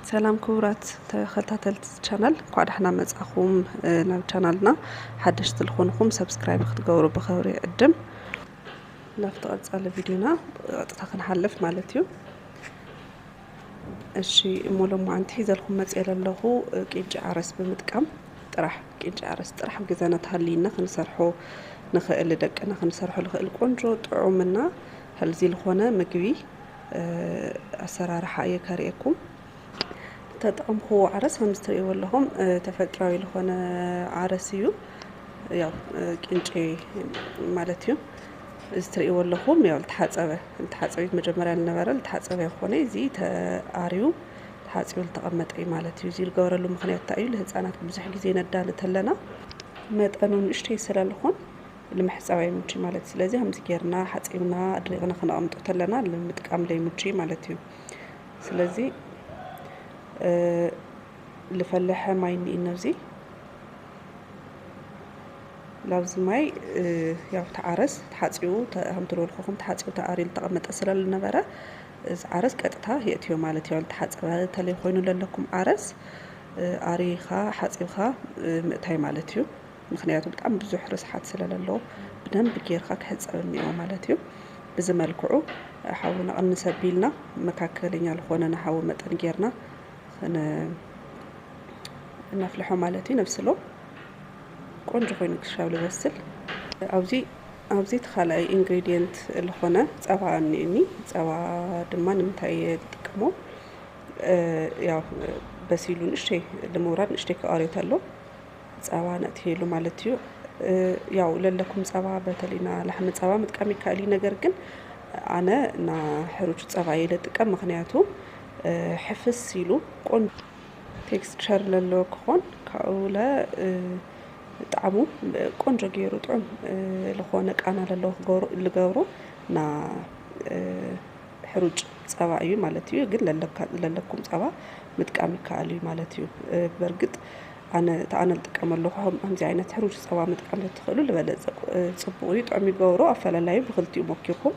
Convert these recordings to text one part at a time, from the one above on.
ሰላም ክቡራት ተኸታተልቲ ቻናል፣ እንኳዕ ደሕና መጻኹም። እ፣ ናብ ቻናልና ሓደሽቲ ዝኾንኹም ሰብስክራይብ ክትገብሩ ብኽብሪ ይዕድም። ናብቲ ቀጻሊ ቪድዮና ብቐጥታ ክንሓልፍ ማለት እዩ። እሺ፣ እሞ ሎማዓንቲ ሒዘልኩም መጽኤ ዘለኹ፣ እ፣ ቂንጪ ዓረስ ብምጥቃም ጥራሕ፣ ቂንጪ ዓረስ ጥራሕ ኣብ ገዛና ተሃልይና ክንሰርሖ ንኽእል፣ ደቅና ክንሰርሖ ንኽእል ቆንጆ ጥዑምና ሄልዚ ዝኾነ ምግቢ፣ እ፣ ኣሰራርሓ እየ ከርእየኩም። ተጠቐምኩዎ ዓረስ ከምዚ ትርእይዎ ኣለኹም፣ እ፣ ተፈጥሯዊ ዝኾነ ዓረስ እዩ። ያው፣ እ፣ ቂንጪ ማለት እዩ። እዚ ትርእይዎ ኣለኹም፣ ያው፣ ልተሓጸበ፣ ልተሓጸበ መጀመርያ ልነበረ፣ ልተሓጸበ ይኾነ፣ እዚ ተኣርዩ፣ ተሓጺቡ ልተቐመጠ እዩ ማለት እዩ። እዚ ልገብረሉ ምኽንያት እንታይ እዩ? ልህፃናት ብዙሕ ግዜ ነዳሊ ተለና፣ መጠኑ ንእሽተይ ስለ ልኾን፣ ልምሕጻብ ኣይምቹ ማለት እዩ። ስለዚ ከምዚ ጌርና ሓጺብና ኣድሪቕና ክነቐምጦ ተለና፣ ንምጥቃም ለይምቹ ማለት እዩ። ስለዚ፣ እ፣ ልፈልሐ ማይ እኒእኒ ኣብዚ። ላብዚ ማይ፣ እ፣ ያው ተዓረስ ተሓጺቡ፣ ተ-፣ ከም ትሪእዎ ኣለኹም ተሓጺቡ ተኣርዩ ዝተቐመጠ ስለ ዝነበረ፣ እዚ ዓረስ ቀጥታ የእትዮ ማለት እዩ። ተሓጸበ ተለይ ኮይኑ ለለኩም ዓረስ፣ እ፣ ኣሪኻ ሓጺብኻ፣ እ፣ ምእታይ ማለት እዩ። ምኽንያቱ ብጣዕሚ ብዙሕ ርስሓት ስለ ለለዎ ብደንብ ጌርካ ክሕጸብ እኒኦ ማለት እዩ። ብዚ መልክዑ ሓዊ ነቐንስ ኣቢልና መካከለኛ ዝኾነ ንሓዊ መጠን ጌርና ን-፣ ነፍልሖ ማለት እዩ። ነብስሎ ቆንጆ ኮይኑ ክሻብ ልበስል። ኣብዚ፣ ኣብዚ እቲ ካልኣይ ኢንግሪዲየንት ዝኾነ ጸባ እኒእኒ። ጸባ ድማ ንምንታይ እየ ዝጥቀሞ? እ፣ ያው በሲሉ ንእሽተይ ንምውራድ ንእሽተይ ክቐርዮ ተሎ ጸባ ነእትየሉ ማለት እዩ። እ፣ ያው ለለኩም ጸባ፣ በተለይ ና ላሕሚ ጸባ ምጥቃም ይከኣል እዩ። ነገር ግን ኣነ ና ሕሩጭ ጸባ እየ ልጥቀም፣ ምኽንያቱ፣ እ፣ ሕፍስ ኢሉ ቆንጆ ቴክስቸር ለለዎ ክኾን፣ ካብኡ ለ፣ እ፣ ጣዕሙ ቆንጆ ገይሩ ጥዑም፣ እ፣ ልኾነ ቃና ለለዎ ክገብሩ፣ ልገብሩ ና፣ እ፣ ሕሩጭ ጸባ እዩ ማለት እዩ። ግን ለለካ-፣ ለለኩም ጸባ ምጥቃም ይከኣል እዩ ማለት እዩ። እ፣ በርግጥ ኣነ፣ እታ ኣነ ልጥቀመሉ ከም-፣ ከምዚ ዓይነት ሕሩጭ ጸባ ምጥቃም ተትኽእሉ ዝበለጸ፣ እ፣ ጽቡቕ እዩ። ጥዑም ይገብሮ። ኣፈላላዩ ብኽልቲኡ ሞኪርኩም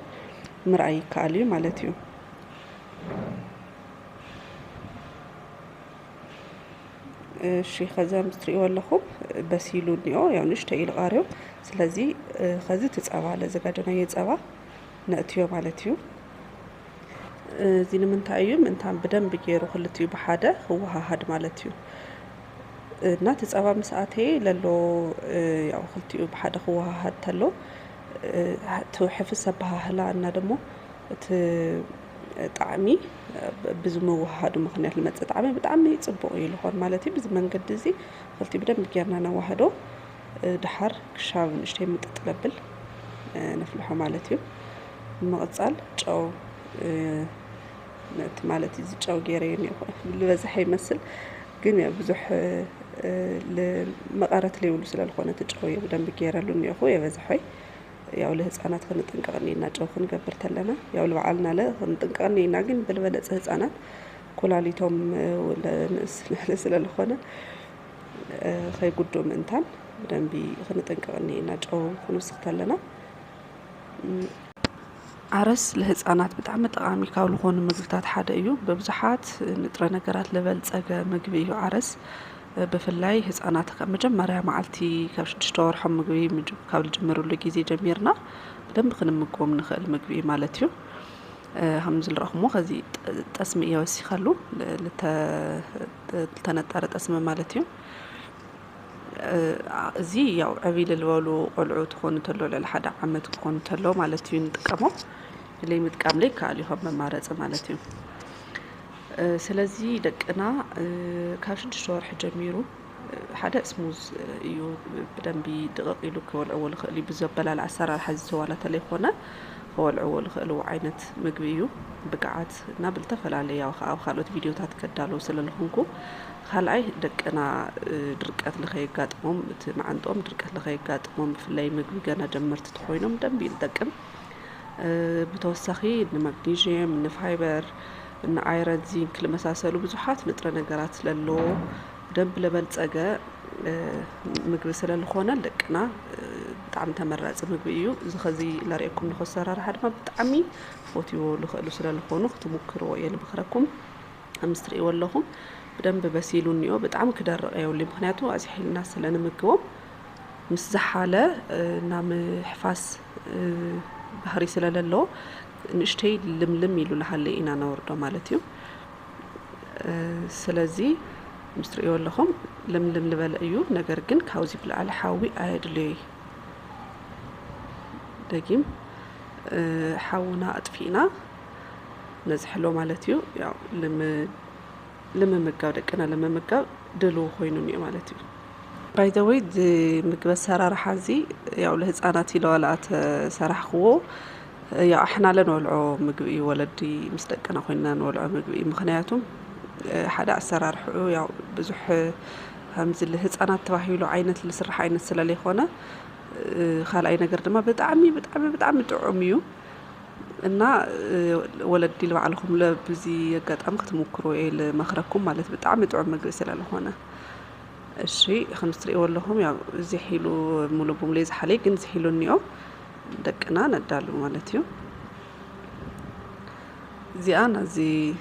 ምርኣይ ይከኣል እዩ ማለት እዩ። እሺ፣ ከዚ ከም ትሪእዎ ኣለኹም በሲሉ እኒኦ፣ ያው ንእሽተይ ኢሉ ቃርዮ። ስለዚ፣ እ፣ ከዚ እቲ ጸባ ለዘጋጀናዮ ጸባ ነእትዮ ማለት እዩ። እዚ ንምንታይ እዩ? ምእንታን ብደንቢ ገይሩ ክልቲኡ ብሓደ ክወሃሃድ ማለት እዩ። እና እቲ ጸባ ምስ ኣተየ ለሎ፣ እ፣ ያው ክልቲኡ ብሓደ ክወሃሃድ ተሎ፣ እ፣ እቲ ሕፍስ ኣበሃህላ እና ደሞ እቲ ጣዕሚ፣ እ፣ ብዝምውሃሃዱ ምኽንያት ዝመጽእ ጣዕሚ ብጣዕሚ ጽቡቕ እዩ ልኾን ማለት እዩ። ብዚ መንገዲ እዚ ክልቲኡ ብደንቢ ጌርና ነዋህዶ። እ፣ ደሓር ክሻብ ንእሽተይ ምጥጥ ለብል፣ እ፣ ነፍልሖ ማለት እዩ። ብምቕጻል ጨው፣ እ፣ ነቲ ማለት እዩ፣ እዚ ጨው ገይረዮ እኒኦ። ዝበዝሐ ይመስል፣ ግን ያው ብዙሕ፣ እ፣ ል-፣ መቐረት ለይብሉ ስለ ዝኾነ እቲ ጨው እየ ብደንቢ ገይረሉ እኒኦኹ፣ የበዝሖይ። ያው ለህፃናት ክንጥንቀቕ እኒና፣ ጨው ክንገብር ተለና፣ ያው ልበዓልና ለ ክንጥንቀቕ እኒና፣ ግን ብልበለፀ ህፃናት ኩላሊቶም፣ እ፣ ለንእስ ስለ ዝኾነ፣ እ፣ ከይጉድኡ ምእንታን ብደንቢ ክንጥንቀቕ እኒና፣ ጨው ክንውስኽ ተለና። እም፣ ዓረስ ለህፃናት ብጣዕሚ ጠቓሚ ካብ ዝኾኑ ምግብታት ሓደ እዩ። ብብዙሓት ንጥረ ነገራት ለበልፀገ ምግቢ እዩ ዓረስ። ብፍላይ ህፃናት ካብ መጀመርያ መዓልቲ ካብ ሽዱሽተ ወርሖም ምግቢ ምጅ-፣ ካብ ዝጅምርሉ ግዜ ጀሚርና ብደንቢ ክንምግቦም ንኽእል ምግቢ እዩ ማለት እዩ። እ፣ ከም ዝረእኹሞ ከዚ ጠ-፣ ጠስሚ እየ ወሲኸሉ፣ ል-፣ ልተ-፣ ልተነጠረ ጠስሚ ማለት እዩ። እ፣ እዚ ያው ዕብይ ልበሉ ቆልዑ ትኾኑ ተሎ፣ ልዕሊ ሓደ ዓመት ክኾኑ ተሎ ማለት እዩ ንጥቀሞ። ለይ ምጥቃም ለይ ይከኣል እዩ ከም መማረፂ ማለት እዩ። እ፣ ስለዚ ደቅና፣ እ፣ ካብ ሽዱሽተ ወርሒ ጀሚሩ፣ እ፣ ሓደ ስሙዝ እዩ፣ ብደንቢ ድቕቕ ኢሉ ክበልዕዎ ልኽእል እዩ። ብዘበላል ኣሰራርሓ ዝተዋላተለ ይኾነ ክበልዕዎ ልኽእልዎ ዓይነት ምግቢ እዩ። ብግዓት እና ብልተፈላለየ ያው ከኣ ኣብ ካልኦት ቪድዮታት ከዳልዎ ስለ ልኾንኩ፣ ካልኣይ ደቅና፣ እ፣ ድርቀት ልኸየጋጥሞም፣ እቲ መዓንጥኦም ድርቀት ልኸየጋጥሞም፣ ብፍላይ ምግቢ ገና ጀመርቲ ተኾይኖም ደንቢ እዩ ልጠቅም። እ፣ ብተወሳኺ ንማግኒዥየም፣ ንፋይበር፣ ንኣይረን፣ ዚንክ ልመሳሰሉ ብዙሓት ንጥረ ነገራት ስለለዎ ብደንቢ ለበልጸገ፣ እ፣ ምግቢ ስለ ልኾነ ደቅና፣ እ፣ ብጣዕሚ ተመራጺ ምግቢ እዩ። እዚ ኸዚ ለርእየኩም ንኸ ኣሰራርሓ ድማ ብጣዕሚ ፈትዎ ልኽእሉ ስለ ልኾኑ ክትሙክርዎ እየ ልምኽረኩም። ከም እትርእይዎ ኣለኹም ብደንብ በሲሉ እኒኦ። ብጣዕሚ ክደርቕ የብሉ፣ ምኽንያቱ ኣዝሒልና ስለ ንምግቦም ምስ ዝሓለ፣ እ፣ እና ምሕፋስ፣ እ፣ ባህሪ ስለ ዘለዎ ንእሽተይ ልምልም ኢሉ ልሃለ ኢና ነወርዶ ማለት እዩ። እ፣ ስለዚ ምስ ትርእይዎ ኣለኹም ልምልም ልበለ እዩ። ነገር ግን ካብዚ ብላዕሊ ሓዊ ኣየድልዮይ። ደጊም፣ እ፣ ሓውና ኣጥፊእና ነዝሕሎ ማለት እዩ። ያው ልም-፣ ልምምጋብ፣ ደቅና ልምምጋብ ድልው ኮይኑ እኒኦ ማለት እዩ። By the way፣ እዚ ምግቢ ኣሰራርሓ እዚ ያው ለህፃናት ኢለ ዋላ ተሰራሕክዎ፣ ያው ኣሕና ለንበልዖ ምግቢ እዩ፣ ወለዲ ምስ ደቅና ኮይንና ንበልዖ ምግቢ እዩ። ምኽንያቱም፣ እ፣ ሓደ ኣሰራርሕኡ ያው ብዙሕ፣ እ፣ ከምዚ ለህፃናት ተባሂሉ ዓይነት ልስራሕ ዓይነት ስለ ለይኮነ፣ እ፣ ካልኣይ ነገር ድማ ብጣዕሚ፣ ብጣዕሚ፣ ብጣዕሚ ጥዑም እዩ። እና፣ እ፣ ወለዲ ልባዕልኹም ለ-፣ ብዚ ኣጋጣሚ ክትምክሩ እየ ልመኽረኩም ማለት ብጣዕሚ ጥዑም ምግቢ ስለ ዝኾነ። እሺ፣ ከም እትርእይዎ ኣለኹም ያው ዝሒሉ ሙሉ ብሙሉ ዝሓለይ ግን ዝሒሉ እኒኦ ደቅና ነዳሉ ማለት እዩ። እዚኣ ናዚ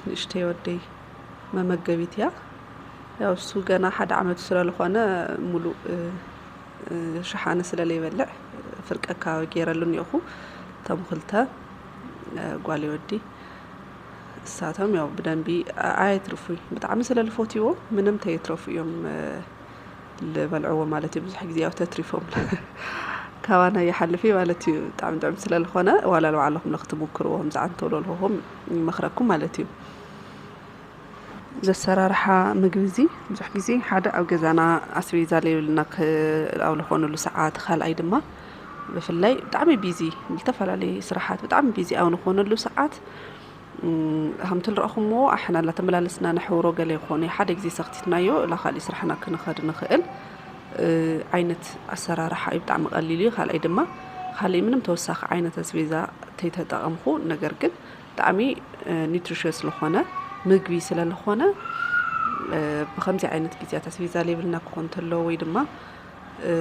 ንእሽተይ ወደይ መመገቢት እያ። ያው እሱ ገና ሓደ ዓመቱ ስለ ዝኾነ ሙሉእ፣ እ፣ እ፣ ሸሓነ ስለ ለይበልዕ ፍርቀካ ገይረሉ እኒኦኹ። እቶም ክልተ፣ እ፣ ጓል ወዲ እሳቶም ያው ብደንቢ ኣ-፣ ኣየትርፉይ። ብጣዕሚ ስለ ልፈትይዎ ምንም ተየትረፉ እዮም፣ እ፣ ልበልዕዎ ማለት እዩ። ብዙሕ ግዜ ያው ተትሪፎም ካባና ይሓልፍ እዩ ማለት እዩ። ብጣዕሚ ጥዑም ስለ ልኾነ ዋላ ልባዕልኹም ለክትምክርዎ ከምዚ ዓንተው ለልኹም ይመኽረኩም ማለት እዩ። ዘሰራርሓ ምግቢ እዚ ብዙሕ ግዜ ሓደ ኣብ ገዛና ኣስቤዛ ለይብልና ክ-፣ ኣብ ልኾነሉ ሰዓት፣ ካልኣይ ድማ ብፍላይ ብጣዕሚ ቢዚ፣ ዝተፈላለዩ ስራሓት ብጣዕሚ ቢዚ ኣብ ንኾነሉ ሰዓት፣ እም፣ ከምቲ ልረእኹምዎ ኣሕና እናተመላለስና ነሕውሮ ገለ ይኾነ ሓደ ግዜ ሰኽቲትናዮ እላ ካሊእ ስራሕና ክንኸድ ንኽእል፣ እ፣ ዓይነት ኣሰራርሓ እዩ። ብጣዕሚ ቀሊል እዩ። ካልኣይ ድማ ካሊእ ምንም ተወሳኺ ዓይነት ኣስቤዛ ተይተጠቐምኹ፣ ነገር ግን ብጣዕሚ፣ እ፣ ኒትሪሽስ ዝኾነ ምግቢ ስለ ዝኾነ፣ እ፣ ብኸምዚ ዓይነት ግዜያት ኣስቤዛ ለይብልና ክኾን እንተሎ ወይ ድማ፣ እ፣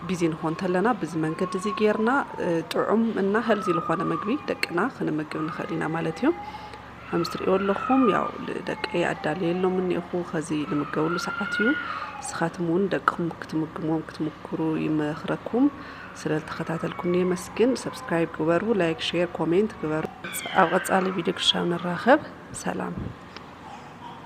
ቢዚ ንኾን እንተለና ብዚ መንገዲ እዚ ጌርና፣ እ፣ ጥዑም እና ሄልዚ ዝኾነ ምግቢ ደቅና ክንምግብ ንኽእል ኢና ማለት እዩ። ከም እትርእይዎ ኣለኹም ያው ል-፣ ደቀይ ኣዳልየሎም እኒኦኹ፣ ኸዚ ልምገብሉ ሰዓት እዩ። ንስኻትኩም እውን ደቅኹም ክትምግብዎም ክትምክሩ ይመኽረኩም። ስለ ዝተኸታተልኩም የመስግን። ሰብስክራይብ ግበሩ፣ ላይክ፣ ሼር፣ ኮሜንት ግበሩ። ኣብ ቀጻሊ ቪድዮ ክሻብ ንራኸብ። ሰላም።